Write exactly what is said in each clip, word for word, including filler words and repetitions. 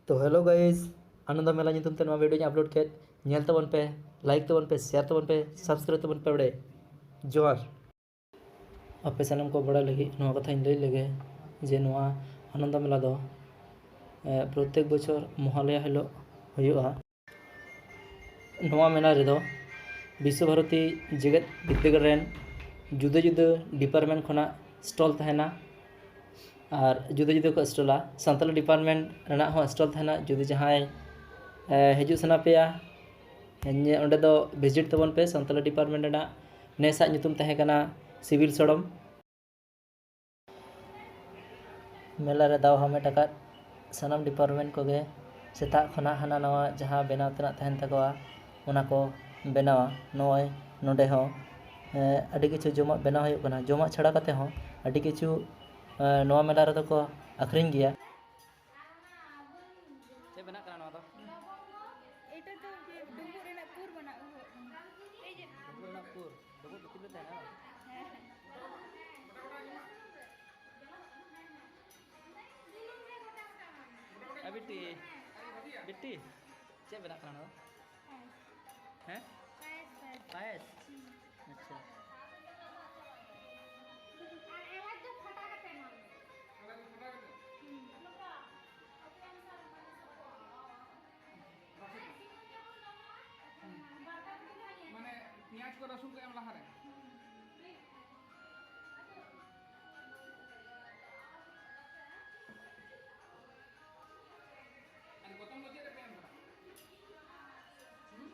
ᱛᱚ hello guys, ᱟᱱᱚᱱᱫᱟ ᱢᱮᱞᱟ ᱧᱩᱛᱩᱢ ᱛᱮ ᱱᱚᱣᱟ video ᱧ upload ᱠᱮᱫ, ᱧᱮᱞ ᱛᱟᱵᱚᱱ ᱯᱮ, like ᱛᱟᱵᱚᱱ ᱯᱮ, share ᱛᱟᱵᱚᱱ ᱯᱮ, subscribe ᱛᱟᱵᱚᱱ ᱯᱮ ᱵᱟᱲᱮ᱾ ᱡᱚᱦᱟᱨ᱾ ᱟᱯᱮ ᱥᱟᱱᱟᱢ ᱠᱚ ᱵᱟᱲᱟᱭ ᱞᱟᱹᱜᱤᱫ ᱱᱚᱣᱟ ᱠᱟᱛᱷᱟᱧ ᱞᱟᱹᱭ ᱞᱮᱜᱮ ᱡᱮ ᱱᱚᱣᱟ ᱟᱱᱚᱱᱫᱟ ᱢᱮᱞᱟ ᱫᱚ, ᱮ, ᱯᱨᱚᱛᱮᱠ ᱵᱚᱪᱷᱚᱨ ᱢᱚᱦᱟᱞᱚᱭᱟ ᱦᱤᱞᱳᱜ ᱦᱩᱭᱩᱜᱼᱟ᱾ ᱱᱚᱣᱟ ᱢᱮᱞᱟ ᱨᱮᱫᱚ ᱵᱤᱥᱥᱚ ᱵᱷᱟᱨᱚᱛᱤ ᱡᱮᱜᱮᱛ ᱵᱤᱨᱫᱟᱹᱜᱟᱲ ᱨᱮᱱ ᱡᱩᱫᱟᱹ ᱡᱩᱫᱟᱹ department ᱠᱷᱚᱱᱟᱜ stall ᱛᱟᱦᱮᱱᱟ᱾ ᱟᱨ ᱡᱩᱫᱟᱹ ᱡᱩᱫᱟᱹ ᱠᱚ ᱥᱴᱚᱞᱟ᱾ ᱥᱟᱱᱛᱟᱞᱤ department ᱨᱮᱱᱟᱜ ᱦᱚᱸ stall ᱛᱟᱦᱮᱱᱟ᱾ ᱡᱩᱫᱤ ᱡᱟᱦᱟᱸᱭ, ᱮ, ᱦᱤᱡᱩᱜ ᱥᱟᱱᱟ ᱯᱮᱭᱟ, ᱧᱮ-, ᱚᱸᱰᱮ ᱫᱚ visit ᱛᱟᱵᱚᱱ ᱯᱮ᱾ ᱥᱟᱱᱛᱟᱞᱤ department ᱨᱮᱱᱟᱜ ᱱᱮᱥᱟᱜ ᱧᱩᱛᱩᱢ ᱛᱟᱦᱮᱸ ᱠᱟᱱᱟ ᱥᱤᱵᱤᱞ ᱥᱚᱲᱚᱢ᱾ ᱢᱮᱞᱟ ᱨᱮ ᱫᱟᱣ ᱦᱟᱢᱮᱴ ᱟᱠᱟᱫ ᱥᱟᱱᱟᱢ department ᱠᱚᱜᱮ ᱥᱮᱛᱟᱜ ᱠᱷᱚᱱᱟᱜ ᱦᱟᱱᱟ ᱱᱟᱣᱟ ᱡᱟᱦᱟᱸ ᱵᱮᱱᱟᱣ ᱛᱮᱱᱟᱜ ᱛᱟᱦᱮᱱ ᱛᱟᱠᱚᱣᱟ, ᱚᱱᱟ ᱠᱚ ᱵᱮᱱᱟᱣᱟ᱾ ᱱᱚᱜᱼᱚᱭ ᱱᱚᱰᱮ ᱦᱚᱸ, ᱮ, ᱟᱹᱰᱤ ᱠᱤᱪᱷᱩ ᱡᱚᱢᱟᱜ ᱵᱮᱱᱟᱣ ᱦᱩᱭᱩᱜ ᱠᱟᱱᱟ᱾ ᱡᱚᱢᱟᱜ ᱪᱷᱟᱲᱟ ᱠᱟᱛᱮ ᱦᱚᱸ ᱟᱹᱰᱤ ᱠᱤᱪᱷᱩ, ᱮ, ᱱᱚᱣᱟ ᱢᱮᱞᱟ ᱨᱮᱫᱚ ᱠᱚ ᱟᱹᱠᱷᱨᱤᱧ ᱜᱮᱭᱟ᱾ ᱪᱮᱫ ᱵᱮᱱᱟᱜ ᱠᱟᱱᱟ ᱱᱚᱣᱟ ᱫᱚ? ᱮᱴᱟ ᱫᱚ ᱰᱩᱸᱵᱩᱜ ᱨᱮᱱᱟᱜ ᱯᱩᱨ ᱵᱮᱱᱟᱣ ᱦᱩᱭᱩᱜ ᱠᱟᱱᱟ᱾ ᱰᱩᱸᱵᱩᱜ ᱨᱮᱱᱟᱜ ᱯᱩᱨ? ᱰᱩᱸᱵᱩᱜ ᱵᱷᱤᱛᱤᱨ ᱨᱮ ᱛᱟᱦᱮᱱᱟ ᱵᱟᱝ? ᱮ ᱵᱤᱴᱤ, ᱵᱤᱴᱤ, ᱪᱮᱫ ᱵᱮᱱᱟᱜ ᱠᱟᱱᱟ ᱱᱚᱣᱟ ᱫᱚ? ᱦᱮᱸ? ᱯᱟᱭᱮᱥ? ᱟᱪᱪᱷᱟ᱾ ᱢᱟᱱᱮ ᱯᱮᱸᱭᱟᱡᱽ ᱠᱚ ᱨᱟᱹᱥᱩᱱ ᱠᱚ ᱮᱢ ᱞᱟᱦᱟᱨᱮ᱾ ᱟᱨ ᱜᱚᱛᱚᱢ ᱫᱚ ᱪᱮᱫ ᱨᱮᱯᱮ ᱮᱢ ᱠᱟᱫᱟ? ᱦᱩᱸ?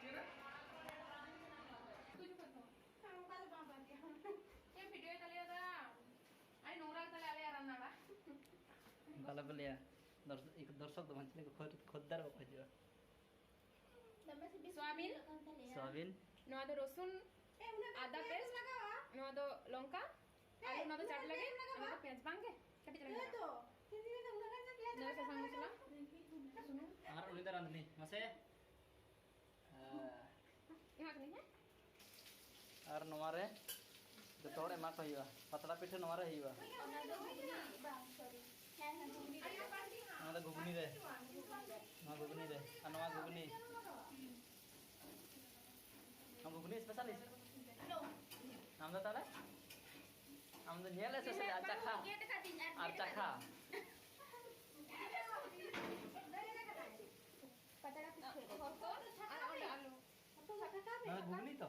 ᱪᱮᱫ ᱨᱮ? ᱚᱱᱠᱟ ᱫᱚ ᱵᱟᱝ ᱵᱷᱟᱜᱮᱭᱟ᱾ ᱪᱮᱫ ᱵᱷᱤᱰᱤᱭᱳᱭ ᱛᱟᱞᱮᱭᱟ ᱫᱟ? ᱟᱹᱰᱤ ᱱᱚᱝᱨᱟ ᱜᱮ ᱛᱟᱞᱮ ᱟᱞᱮᱭᱟᱜ ᱨᱟᱱᱱᱟ ᱚᱲᱟᱜ᱾ ᱵᱟᱞᱮ ᱵᱚᱞᱮᱭᱟ᱾ ᱫᱚᱨ-, ᱤᱠ-, ᱫᱚᱨᱥᱚᱠ ᱫᱚ ᱵᱟᱝ, ᱪᱤᱞᱤ ᱠᱚ ᱠᱷᱚᱫ-, ᱠᱷᱚᱫᱽᱫᱟᱨ ᱵᱟᱠᱚ ᱦᱤᱡᱩᱜᱼᱟ᱾ ᱥᱚᱣᱟᱵᱤᱱ᱾ ᱥᱚᱣᱟᱵᱤᱱ᱾ ᱱᱚᱣᱟ ᱫᱚ ᱨᱚᱥᱩᱱ, ᱟᱫᱟ paste᱾ ᱱᱚᱣᱟ ᱫᱚ ᱞᱚᱝᱠᱟ᱾ ᱟᱨ ᱱᱚᱣᱟ ᱫᱚ ᱪᱟᱴ ᱞᱟᱹᱜᱤᱫ, ᱟᱨ ᱱᱚᱣᱟ ᱫᱚ ᱯᱮᱸᱭᱟᱡᱽ ᱵᱟᱝ ᱜᱮ? ᱠᱟᱹᱴᱤᱡ ᱪᱟᱞᱟᱝ ᱞᱟᱜᱟᱜᱼᱟ᱾ ᱱᱚᱣᱟ ᱫᱚ ᱥᱟᱥᱟᱝ ᱢᱚᱥᱞᱟ᱾ ᱟᱨ ᱩᱱᱤ ᱫᱚ ᱨᱟᱸᱫᱷᱩᱱᱤ, ᱢᱟᱥᱮ᱾ ᱮᱢᱟᱜ ᱠᱟᱹᱱᱟᱹᱧ, ᱦᱮᱸ? ᱟᱨ ᱱᱚᱣᱟ ᱨᱮ ᱡᱚᱛᱚ ᱦᱚᱲ ᱮᱢᱟ ᱠᱚ ᱦᱩᱭᱩᱜᱼᱟ᱾ ᱯᱟᱛᱲᱟ ᱯᱤᱴᱷᱟᱹ ᱱᱚᱣᱟ ᱨᱮ ᱦᱩᱭᱩᱜᱼᱟ᱾ ᱚᱱᱟ ᱫᱚ ᱜᱷᱩᱜᱽᱱᱤ, ᱵᱟᱝ, sorry᱾ ᱦᱮᱸ, ᱦᱮᱸ, ᱜᱷᱩᱜᱽᱱᱤ ᱫᱚ᱾ ᱱᱚᱣᱟ ᱜᱷᱩᱜᱽᱱᱤ ᱨᱮ, ᱟᱨ ᱱᱚᱣᱟ ᱜᱷᱩᱜᱽᱱᱤ᱾ ᱟᱢ ᱜᱷᱩᱜᱽᱱᱤ specialist? ᱟᱢ ᱫᱚ ᱛᱟᱦᱞᱮ? ᱟᱢ ᱫᱚ ᱧᱮᱞ specialist ᱟᱨ ᱪᱟᱠᱷᱟ? ᱟᱨ ᱪᱟᱠᱷᱟ? ᱱᱚᱣᱟ ᱜᱷᱩᱜᱽᱱᱤ ᱛᱚ?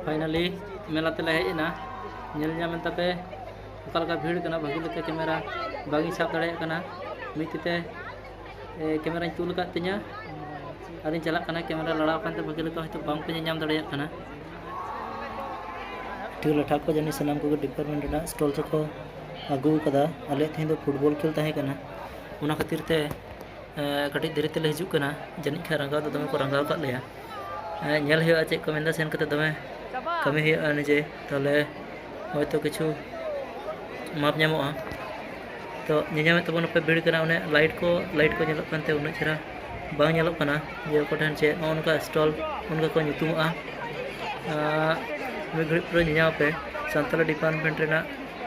ᱯᱷᱟᱭᱱᱟᱞᱤ ᱢᱮᱞᱟ ᱛᱮᱞᱮ ᱦᱮᱡ ᱮᱱᱟ᱾ ᱧᱮᱞ ᱧᱟᱢᱮᱱ ᱛᱟᱯᱮ ᱚᱠᱟ ᱞᱮᱠᱟ ᱵᱷᱤᱲ ᱠᱟᱱᱟ᱾ ᱵᱷᱟᱹᱜᱤ ᱞᱮᱠᱟ ᱠᱮᱢᱮᱨᱟ ᱵᱟᱝ ᱤᱧ ᱥᱟᱵ ᱫᱟᱲᱮᱭᱟᱜ ᱠᱟᱱᱟ᱾ ᱢᱤᱫ ᱛᱤ ᱛᱮ, ᱮ, ᱠᱮᱢᱮᱨᱟᱧ ᱛᱩᱞ ᱟᱠᱟᱫ ᱛᱤᱧᱟᱹ ᱟᱨᱤᱧ ᱪᱟᱞᱟᱜ ᱠᱟᱱᱟ᱾ ᱠᱮᱢᱮᱨᱟ ᱞᱟᱲᱟᱣ ᱟᱠᱟᱱ ᱛᱮ ᱵᱷᱟᱹᱜᱤ ᱞᱮᱠᱟ ᱦᱚᱭᱛᱳ ᱵᱟᱝ ᱯᱮ ᱧᱮᱞ ᱧᱟᱢ ᱫᱟᱲᱮᱭᱟᱜ ᱠᱟᱱᱟ᱾ ᱯᱤᱴᱷᱟᱹ ᱞᱟᱴᱷᱟ ᱠᱚ ᱡᱟᱹᱱᱤᱡ ᱥᱟᱱᱟᱢ ᱠᱚᱜᱮ ᱰᱤᱯᱟᱨᱴᱢᱮᱱᱴ ᱨᱮᱱᱟᱜ ᱥᱴᱚᱞ ᱨᱮᱠᱚ ᱟᱹᱜᱩ ᱟᱠᱟᱫᱟ᱾ ᱟᱞᱮᱭᱟᱜ ᱛᱮᱦᱮᱧ ᱫᱚ ᱯᱷᱩᱴᱵᱚᱞ ᱠᱷᱮᱞ ᱛᱟᱦᱮᱸ ᱠᱟᱱᱟ, ᱚᱱᱟ ᱠᱷᱟᱹᱛᱤᱨ ᱛᱮ ᱮᱸ, ᱠᱟᱹᱴᱤᱡ ᱫᱮᱨᱤ ᱛᱮᱞᱮ ᱦᱤᱡᱩᱜ ᱠᱟᱱᱟ᱾ ᱡᱟᱹᱱᱤᱡ ᱠᱷᱟᱱ ᱨᱟᱸᱜᱟᱣ ᱫᱚ ᱫᱚᱢᱮ ᱠᱚ ᱨᱟᱸᱜᱟᱣ ᱟᱠᱟᱫ ᱞᱮᱭᱟ᱾ ᱮᱸ, ᱧᱮᱞ ᱦᱩᱭᱩᱜᱼᱟ ᱪᱮᱫ ᱠᱚ ᱢᱮᱱᱫᱟ, ᱥᱮᱱ ᱠᱟᱛᱮ ᱫᱚᱢᱮ ᱠᱟᱹᱢᱤ ᱦᱩᱭᱩᱜᱼᱟ ᱱᱤᱡᱮ, ᱛᱟᱦᱚᱞᱮ ᱦᱚᱭᱛᱳ ᱠᱤᱪᱷᱩ ᱢᱟᱯ ᱧᱟᱢᱚᱜᱼᱟ᱾ ᱛᱚ ᱧᱮᱧᱟᱢᱮᱫ ᱛᱟᱵᱚᱱ ᱟᱯᱮ ᱵᱷᱤᱲ ᱠᱟᱱᱟ, ᱚᱱᱮ ᱞᱟᱭᱤᱴ ᱠᱚ, ᱞᱟᱭᱤᱴ ᱠᱚ ᱧᱮᱞᱚᱜ ᱠᱟᱱᱛᱮ ᱩᱱᱟᱹᱜ ᱪᱮᱦᱨᱟ ᱵᱟᱝ ᱧᱮᱞᱚᱜ ᱠᱟᱱᱟ ᱡᱮ ᱚᱠᱟ ᱴᱷᱮᱱ ᱪᱮᱫ ᱱᱚᱜᱼᱚ ᱱᱚᱝᱠᱟ ᱥᱴᱚᱞ, ᱚᱱᱠᱟ ᱠᱚ ᱧᱩᱛᱩᱢᱚᱜᱼᱟ᱾ ᱟᱸ, ᱢᱤᱫ ᱜᱷᱟᱹᱲᱤᱡ ᱯᱚᱨᱮ ᱧᱮᱧᱟᱢ ᱟᱯᱮ ᱥᱟᱱᱛᱟᱲᱤ ᱰᱤᱯᱟᱨᱴᱢᱮᱱᱴ ᱨᱮᱱᱟᱜ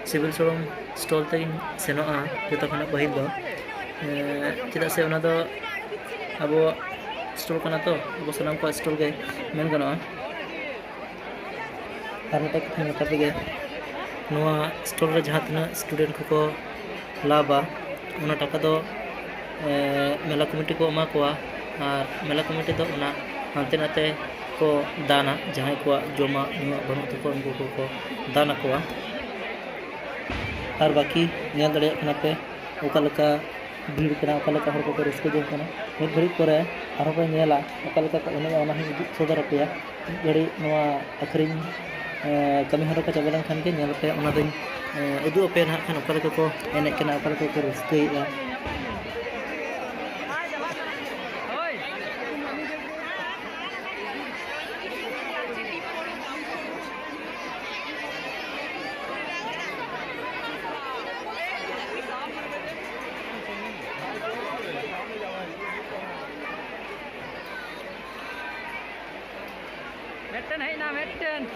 ᱥᱤᱵᱤᱞ ᱥᱚᱲᱚᱢ ᱥᱴᱚᱞ ᱛᱮᱜᱤᱧ ᱥᱮᱱᱚᱜᱼᱟ ᱡᱚᱛᱚ ᱠᱷᱚᱱᱟᱜ ᱯᱟᱹᱦᱤᱞ ᱫᱚ᱾ ᱮᱸ, ᱪᱮᱫᱟᱜ ᱥᱮ ᱚᱱᱟ ᱫᱚ ᱟᱵᱚᱣᱟᱜ ᱥᱴᱚᱞ ᱠᱟᱱᱟ ᱛᱚ, ᱟᱵᱚ ᱥᱟᱱᱟᱢ ᱠᱚᱣᱟᱜ ᱥᱴᱚᱞ ᱜᱮ ᱢᱮᱱ ᱜᱟᱱᱚᱜᱼᱟ᱾ ᱟᱨ ᱢᱤᱫᱴᱮᱱ ᱠᱟᱛᱷᱟ ᱢᱮᱛᱟ ᱯᱮᱜᱮ, ᱱᱚᱣᱟ ᱥᱴᱚᱞ ᱨᱮ ᱡᱟᱦᱟᱸ ᱛᱤᱱᱟᱹᱜ ᱥᱴᱩᱰᱮᱱᱴ ᱠᱚᱠᱚ ᱞᱟᱵᱟ, ᱚᱱᱟ ᱴᱟᱠᱟ ᱫᱚ, ᱮᱸ, ᱢᱮᱞᱟ ᱠᱚᱢᱤᱴᱤ ᱠᱚ ᱮᱢᱟ ᱠᱚᱣᱟ᱾ ᱟᱨ ᱢᱮᱞᱟ ᱠᱚᱢᱤᱴᱤ ᱫᱚ ᱚᱱᱟ ᱦᱟᱱᱛᱮ ᱱᱟᱛᱮ ᱠᱚ ᱫᱟᱱᱟ, ᱡᱟᱦᱟᱸᱭ ᱠᱚᱣᱟᱜ ᱡᱚᱢᱟᱜ ᱧᱩᱣᱟᱜ ᱵᱟᱹᱱᱩᱜ ᱛᱟᱠᱚᱣᱟ, ᱩᱱᱠᱩ ᱠᱚᱠᱚ ᱫᱟᱱ ᱟᱠᱚᱣᱟ᱾ ᱟᱨ ᱵᱟᱹᱠᱤ ᱧᱮᱞ ᱫᱟᱲᱮᱭᱟᱜ ᱠᱟᱱᱟ ᱯᱮ ᱚᱠᱟ ᱞᱮᱠᱟ ᱵᱷᱤᱲ ᱠᱟᱱᱟ, ᱚᱠᱟ ᱞᱮᱠᱟ ᱦᱚᱲ ᱠᱚᱠᱚ ᱨᱟᱹᱥᱠᱟᱹ ᱡᱚᱝ ᱠᱟᱱᱟ᱾ ᱢᱤᱫ ᱜᱷᱟᱹᱲᱤᱡ ᱯᱚᱨᱮ ᱟᱨᱦᱚᱸ ᱯᱮ ᱧᱮᱞᱟ ᱚᱠᱟ ᱞᱮᱠᱟ ᱠᱚ ᱮᱱᱮᱡᱼᱟ, ᱚᱱᱟ ᱦᱚᱸᱧ ᱩᱫᱩᱜ ᱥᱚᱫᱚᱨ ᱟᱯᱮᱭᱟ᱾ ᱢᱤᱫ ᱜᱷᱟᱹᱲᱤᱡ ᱱᱚᱣᱟ ᱟᱹᱠᱷᱨᱤᱧ, ᱮᱸ, ᱠᱟᱹᱢᱤ ᱦᱚᱨᱟ ᱠᱚ ᱪᱟᱵᱟ ᱞᱮᱱᱠᱷᱟᱱ ᱜᱮ ᱧᱮᱞ ᱯᱮ, ᱚᱱᱟ ᱫᱚᱧ, ᱮᱸ, ᱩᱫᱩᱜ ᱟᱯᱮᱭᱟ ᱱᱟᱦᱟᱜ ᱠᱷᱟᱱ ᱚᱠᱟ ᱞᱮᱠᱟ ᱠᱚ ᱮᱱᱮᱡ ᱠᱟᱱᱟ, ᱚᱠᱟ ᱞᱮᱠᱟ ᱠᱚ ᱨᱟᱹᱥᱠᱟᱹᱭᱮᱫᱼᱟ᱾ ᱢᱤᱫᱴᱮᱱ ᱦᱮᱡ ᱮᱱᱟ, ᱢᱤᱫᱴᱮᱱ᱾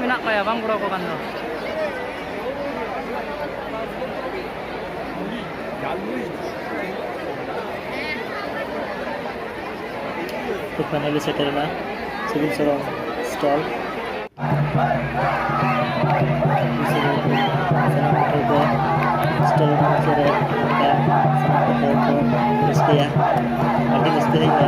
ᱢᱮᱱᱟᱜ ᱠᱚᱣᱟ, ᱵᱟᱝ ᱜᱚᱲᱚ ᱟᱠᱚ ᱠᱟᱱ ᱫᱚ᱾ ᱛᱚ finally ᱥᱮᱴᱮᱨ ᱮᱱᱟ ᱥᱤᱵᱤᱞ ᱥᱚᱲᱚᱢ stall᱾ ᱥᱟᱱᱟᱢ ᱯᱟᱹᱴᱷᱩᱣᱟᱹ ᱠᱚ stall ᱨᱮᱱᱟᱜ ᱢᱩᱪᱟᱹᱫ ᱨᱮ ᱱᱚᱝᱠᱟ ᱥᱟᱱᱟᱢ ᱯᱟᱹᱴᱷᱩᱣᱟᱹ ᱠᱚ ᱨᱟᱹᱥᱠᱟᱹᱭᱟ᱾ ᱟᱹᱰᱤ ᱨᱟᱹᱥᱠᱟᱹ ᱦᱩᱭᱩᱜᱼᱟ᱾